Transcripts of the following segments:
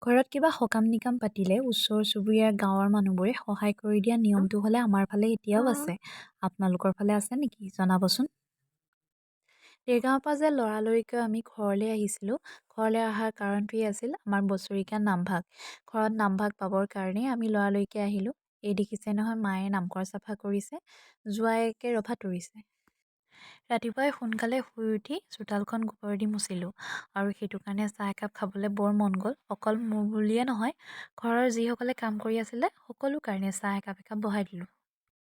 ঘৰত কিবা সকাম নিকাম পাতিলে ওচৰ চুবুৰীয়া, গাঁৱৰ মানুহবোৰে সহায় কৰি দিয়া নিয়মটো হ'লে আমাৰ ফালে এতিয়াও আছে। আপোনালোকৰ ফালে আছে নেকি, জনাবচোন। দেৰগাঁৱৰ পৰা যে লৰালৰিকৈ আমি ঘৰলৈ আহিছিলোঁ, ঘৰলৈ অহাৰ কাৰণটোৱেই আছিল আমাৰ বছৰেকীয়া নামভাগ। ঘৰত নামভাগ পাবৰ কাৰণেই আমি লৰালৰিকৈ আহিলোঁ। এই দেখিছে নহয়, মায়ে নামঘৰ চাফা কৰিছে, জোঁৱায়েকে ৰভা তৰিছে। ৰাতিপুৱাই সোনকালে শুই উঠি চোতালখন গোবৰ দি মুচিলোঁ আৰু সেইটো কাৰণে চাহ একাপ খাবলৈ বৰ মন গ'ল। অকল মোৰ বুলিয়ে নহয়, ঘৰৰ যিসকলে কাম কৰি আছিলে সকলো কাৰণে চাহ একাপ একাপ বহাই দিলোঁ।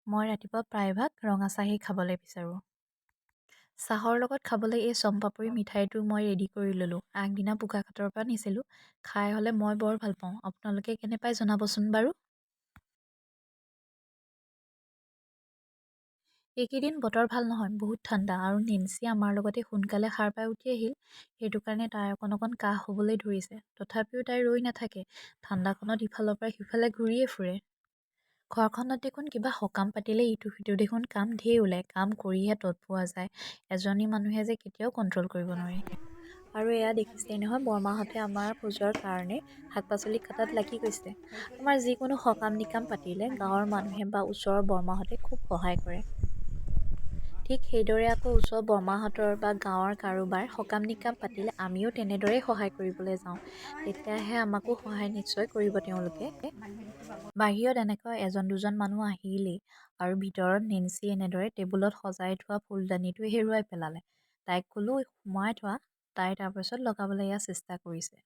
মই ৰাতিপুৱা প্ৰায়ভাগ ৰঙা চাহেই খাবলৈ বিচাৰোঁ। চাহৰ লগত খাবলৈ এই চমপাপৰি মিঠাইটো মই ৰেডি কৰি ল'লোঁ। আগদিনা বোকাখাতৰ পৰা নিছিলোঁ। খাই হ'লে মই বৰ ভাল পাওঁ। আপোনালোকে কেনে পায় জনাবচোন বাৰু। এইকেইদিন বতৰ ভাল নহয়, বহুত ঠাণ্ডা আৰু নেন্সি আমাৰ লগতে সোনকালে সাৰ পাই উঠি আহিল। সেইটো কাৰণে তাই অকণ অকণ কাহ হ'বলৈ ধৰিছে। তথাপিও তাই ৰৈ নাথাকে, ঠাণ্ডাখনত ইফালৰ পৰা সিফালে ঘূৰিয়ে ফুৰে। ঘৰখনত দেখোন কিবা সকাম পাতিলে ইটো সিটো দেখোন কাম ঢেৰ ওলায়। কাম কৰিহে তত পোৱা যায়। এজনী মানুহে যে কেতিয়াও কণ্ট্ৰল কৰিব নোৱাৰে। আৰু এয়া দেখিছেই নহয়, বৰমাহঁতে আমাৰ ভোজৰ কাৰণে শাক পাচলি কটাত লাগি গৈছে। আমাৰ যিকোনো সকাম নিকাম পাতিলে গাঁৱৰ মানুহে বা ওচৰৰ বৰমাহঁতে খুব সহায় কৰে। ঠিক সেইদৰে আকৌ ওচৰৰ বৰমাহঁতৰ বা গাঁৱৰ কাৰোবাৰ সকাম নিকাম পাতিলে আমিও তেনেদৰেই সহায় কৰিবলৈ যাওঁ। তেতিয়াহে আমাকো সহায় নিশ্চয় কৰিব তেওঁলোকে। বাহিৰত এনেকৈ এজন দুজন মানুহ আহিলেই আৰু ভিতৰত নেন্সি এনেদৰে টেবুলত সজাই থোৱা ফুলদানিটো হেৰুৱাই পেলালে। তাইক ক'লোঁ সোমাই থোৱা, তাই তাৰপাছত লগাবলৈ এয়া চেষ্টা কৰিছে।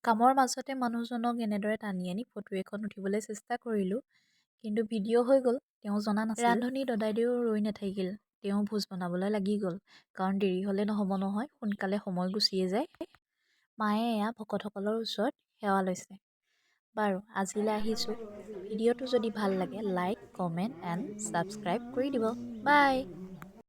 কামৰ মাজতে মানুহজনক এনেদৰে টানি আনি ফটো এখন উঠিবলৈ চেষ্টা কৰিলোঁ, কিন্তু ভিডিঅ' হৈ গ'ল, তেওঁ জনা নাছিল। ৰান্ধনী দদাইদেউ ৰৈ নাথাকিল, তেওঁ ভোজ বনাবলৈ লাগি গ'ল, কাৰণ দেৰি হ'লে নহ'ব নহয়, সোনকালে সময় গুচিয়ে যায়। মায়ে এয়া ভকতসকলৰ ওচৰত সেৱা লৈছে। বাৰু, আজিলৈ আহিছোঁ। ভিডিঅ'টো যদি ভাল লাগে, লাইক, কমেণ্ট এণ্ড ছাবস্ক্ৰাইব কৰি দিব। বাই।